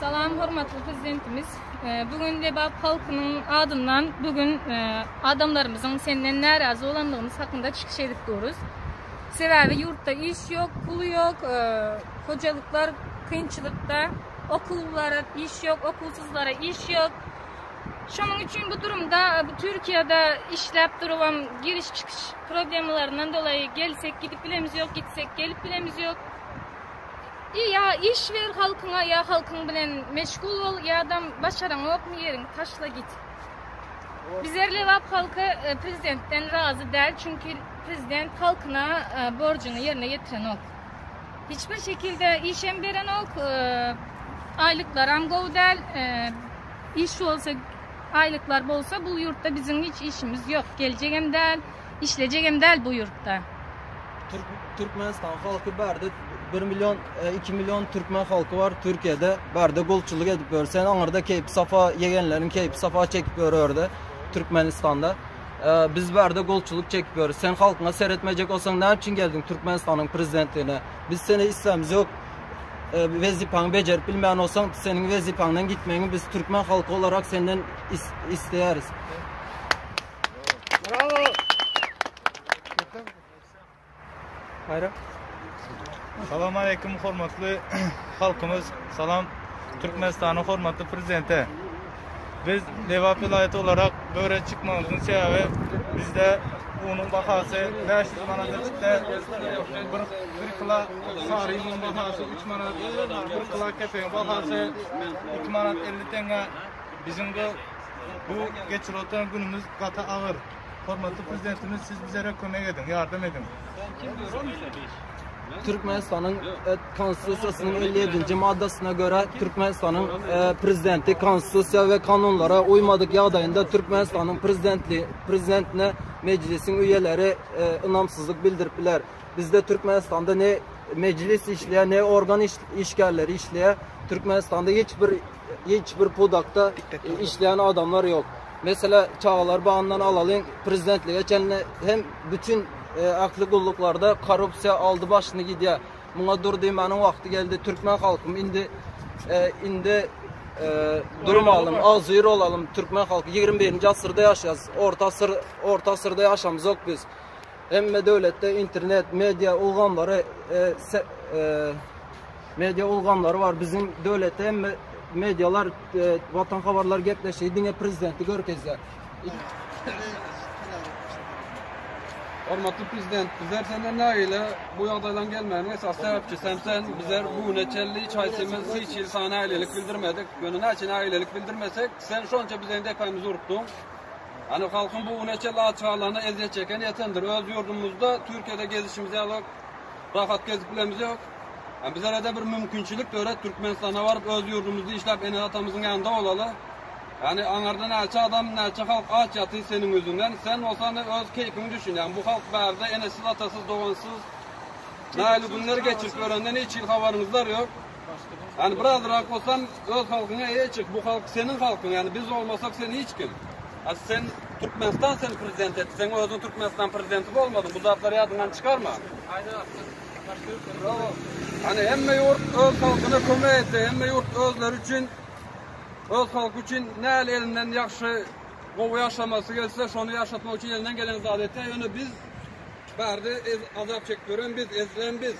Salam hormatly prezidentimiz. Bu gün Lebap halkynyň adyndan bu gün adamlarymyzyň senden närazy bolandygymyz hakynda çykyş edip duruz. Sebäbi ýurtda iş ýok, pul ýok, hojalyklar kynçylykda, okuwlara iş ýok, okuwsyzlara iş ýok. Şonuň üçin bu durumda bu Türkiýede işläp durubam giriş çykyş problemalaryndan dolaýy gelsek gidip bilemiz ýok, gitsek gelip bilemiz ýok. Ýa iş ber halkyňa ýa halkyň bilen meşgul bol ýadam başaraňokmy ýeriňi taşla git. Bizler Lebap halky prezidentden razy däl çünki prezident halkyna borjuny ýerine ýetirenok. Hiç bir şekilde işem berenok, aýlyklaram gowy däl. Iş bolsa aýlyklar bolsa bu ýurtda biziň hiç işimiz ýok. Geljegem däl, işlejegem däl bu ýurtda. Türkmenistan halky bärde 1 milyon, 2 e, milyon Türkmen halky bar Türkiye'de. Bärde gulçulyk edip ýör. Sen aňyrda keýp safa ýegenleriň keýp safa çekip ýör orada Türkmenistanda. E, biz bärde gulçulyk çekip ýörüs. Sen halkyňa seretmejek bolsaň näme üçin geldiň Türkmenistanyň prezidentligine? Biz seni islämiz ýok. E, wezipaňy bejerip bilmeýän bolsaň, seniň wezipaňdan gitmegiňi biz türkmen halky olarak senden is isleýäris. Bravo. Hayra. Salam aleyküm hormatly halkymyz. Salam Türkmenistanyň hormatly prezidenti. Biz Lebap welaýaty olarak böre çykmamyzyň sebäbi bizde unuň bahasy 500 manata çykdy. Bir, bir kilo sary unuň bahasy 3 manat, bir kilo kepegiň bahasy 2 manat 50 teňňe. Biziň bu bu geçirip oturan günümiz gaty agyr. Hormatly Prezidentimiz siz bizlere kömek ediň, ýardam ediň. Türkmenistanyň e, Konstitusiýasynyň 57-nji maddasyna görä Türkmenistanyň e, prezidenti konstitusiýa we kanunlara uýmadyk ýagdaýynda Türkmenistanyň prezidentli prezidentine mejlisiň üýeleri e, ynamsyzlyk bildirip biler. Bizde Türkmenistanda ne mejlis işleýär, ne organ iş, işgärleri işleýär. Türkmenistanda hiç bir hiç bir pudakda işleýän adamlar ýok. Mesela çagalar bagyndan alalyň, prezidentlige çenli hem bütün e, ähli gulluklarda korrupsiýa aldy başyny gidýär. Muňa dur diýmäniň wagty geldi. Türkmen halkym indi e, indi e, durmalyň, agzybir olalym. Türkmen halky 21-nji asyrda ýaşaýas. Orta asyr, orta asyrda ýaşamyzok biz. Hemme döwletde internet, media ulgamlary e, se, e, media ulgamlary bar. Biziň döwletde hemme medialar e, Watan habarlar gepleşigi diňe prezidenti görkezýär. Hormatly prezident, bizler senden nägile bu ýagdaýlaryň gelmeginiň esasy sebäpçisi hem sen. Bizler bu güne çenli hiç haýsymyz hiç hili saňa nägilelik bildirmedik. Ýöne näçe nägilelik bildirmesek, sen şonça biziň depämizi urupdyň. Ýani halkyň bu güne çenli aç galanyna ezýet çeken ýetendir. Öz ýurdumyzda Türkiýede gezişimiz ýaly rahat gezip bilemiz ýok. Ýani bizlere-de bir mümkinçilik döret, Türkmenistana baryp öz ýurdumyzda işläp ene-atamyzyň ýanynda bolaly. Ýani aňarda näçe adam, näçe halk aç ýatyr seniň ýüzüňden. Sen bolsa indi öz keýpiňi düşün. Ýani bu halk bärde enesiz, atasyz, dogansyz nähili günler geçirip ýörenden hiç hili habaryňyzlar ýok. Ýani birazrak bolsam öz halkyňa eýe çyk. Bu halk seniň halkyň. Ýani biz bolmasak sen hiç kim. A sen Türkmenistan seni prezident etdi. Sen özüň Türkmenistan prezidenti bolmadyň. Bu zatlary ýadyňdan çykarma. Hani hemme ýurt öz halkyna kömek etse, hemme ýurt özleri üçin öz halky üçin näl elinden ýagşy gowy ýaşamasy gelse, şony ýaşatmak üçin elinden gelen zady etse, ýöne biz bärde azap çekip ýören biz, ezilen biz.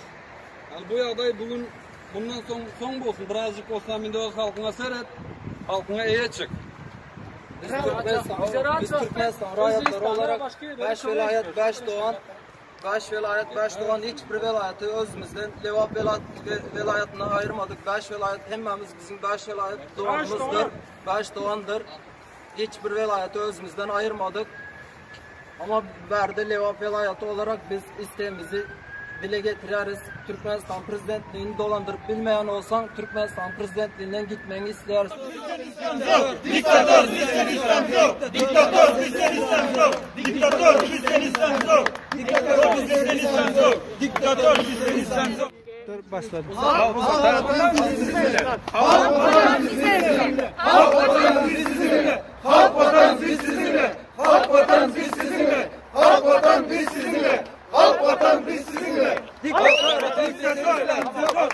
Yani bu ýagdaý bu gün bundan soň soň bolsun. Birazjyk bolsa indi öz halkyňa seret, halkyňa eýe çyk. Biz Türkmenistan, biz Türkmenistan raýatlary olarak 5 welaýat, 5 dogan 5 welaýat, 5 dogan hiç bir welaýaty özümizden Lebap welaýatyndan aýyrmadyk. 5 welaýat hemmämiz biziň 5 welaýat doganymyzdyr. 5 dogandyr. Hiç bir welaýaty özümizden aýyrmadyk. Ama bärde Lebap welaýaty olarak biz istegimizi dile getirýäris. Türkmenistan prezidentligini dolandyryp bilmeýän bolsaň, Türkmenistan prezidentliginden gitmegiňi isleýäris. Diktator bizden islam yok. Diktator bizden islam yok. Diktator bizden islam yok. Diktator bizden islam yok. Diktator bizden islam yok. Başladı. Halk vatan biz sizinle. Halk vatan biz sizinle. Halk vatan biz sizinle. Halk vatan biz sizinle. Halk vatan biz sizinle. Halk vatan biz sizinle. Halk vatan biz sizinle. Diktator bizden islam yok.